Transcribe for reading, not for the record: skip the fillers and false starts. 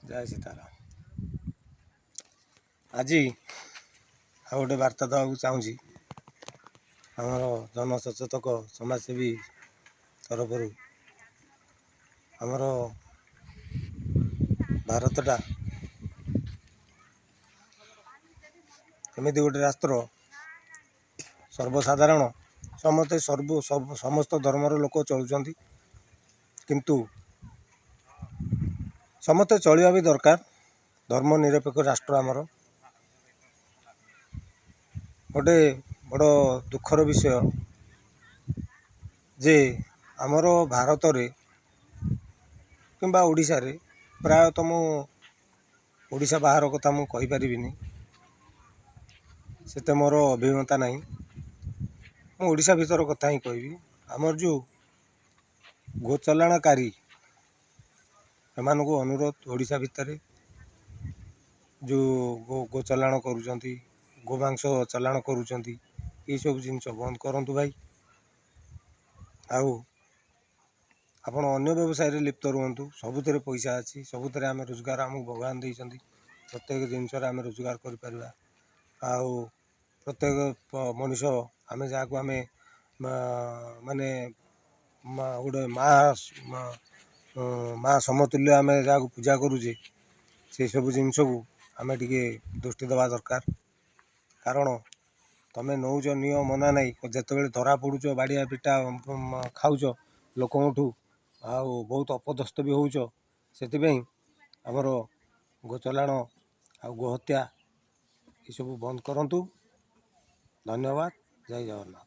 ଜୟ ସୀତାରାମ। ଆଜି ଆଉ ଗୋଟେ ବାର୍ତ୍ତା ଦେବାକୁ ଚାହୁଁଛି ଆମର ଜନସଚେତକ ସମାଜସେବୀ ତରଫରୁ। ଆମର ଭାରତଟା ଏମିତି ଗୋଟେ ରାଷ୍ଟ୍ର, ସର୍ବସାଧାରଣ ସମସ୍ତେ ସମସ୍ତ ଧର୍ମର ଲୋକ ଚଳୁଛନ୍ତି, କିନ୍ତୁ ସମସ୍ତେ ଚଳିବା ବି ଦରକାର। ଧର୍ମ ନିରପେକ୍ଷ ରାଷ୍ଟ୍ର ଆମର। ଗୋଟେ ବଡ଼ ଦୁଃଖର ବିଷୟ ଯେ ଆମର ଭାରତରେ କିମ୍ବା ଓଡ଼ିଶାରେ, ପ୍ରାୟତଃ ମୁଁ ଓଡ଼ିଶା ବାହାର କଥା ମୁଁ କହିପାରିବିନି, ସେତେ ମୋର ଅଭିଜ୍ଞତା ନାହିଁ, ମୁଁ ଓଡ଼ିଶା ଭିତର କଥା ହିଁ କହିବି। ଆମର ଯେଉଁ ଗୋଚାଲାଣକାରୀ, ଏମାନଙ୍କୁ ଅନୁରୋଧ, ଓଡ଼ିଶା ଭିତରେ ଯେଉଁ ଗୋଚାଲାଣ କରୁଛନ୍ତି, ଗୋମାଂସ ଚାଲାଣ କରୁଛନ୍ତି, ଏଇସବୁ ଜିନିଷ ବନ୍ଦ କରନ୍ତୁ ଭାଇ। ଆଉ ଆପଣ ଅନ୍ୟ ବ୍ୟବସାୟରେ ଲିପ୍ତ ରୁହନ୍ତୁ। ସବୁଥିରେ ପଇସା ଅଛି, ସବୁଥିରେ ଆମେ ରୋଜଗାର, ଆମକୁ ଭଗବାନ ଦେଇଛନ୍ତି। ପ୍ରତ୍ୟେକ ଜିନିଷରେ ଆମେ ରୋଜଗାର କରିପାରିବା। ଆଉ ପ୍ରତ୍ୟେକ ମଣିଷ ଆମେ ଯାହାକୁ ଆମେ ମାନେ ଗୋଟେ ମା ସମତୁଲ୍ୟ ଆମେ ଯାହାକୁ ପୂଜା କରୁଛେ, ସେସବୁ ଜିନିଷକୁ ଆମେ ଟିକେ ଦୃଷ୍ଟି ଦେବା ଦରକାର। କାରଣ ତମେ ନେଉଛ ନିଅ, ମନା ନାହିଁ। ଯେତେବେଳେ ଧରା ପଡ଼ୁଛ, ବାଡ଼ିଆ ପିଟା ଖାଉଛ ଲୋକଙ୍କଠୁ ଆଉ ବହୁତ ଅପଦସ୍ଥ ବି ହେଉଛ। ସେଥିପାଇଁ ଆମର ଗୋଚଲାଣ ଆଉ ଗୋହତ୍ୟା ଏସବୁ ବନ୍ଦ କରନ୍ତୁ। ଧନ୍ୟବାଦ। ଜୟ ଜଗନ୍ନାଥ।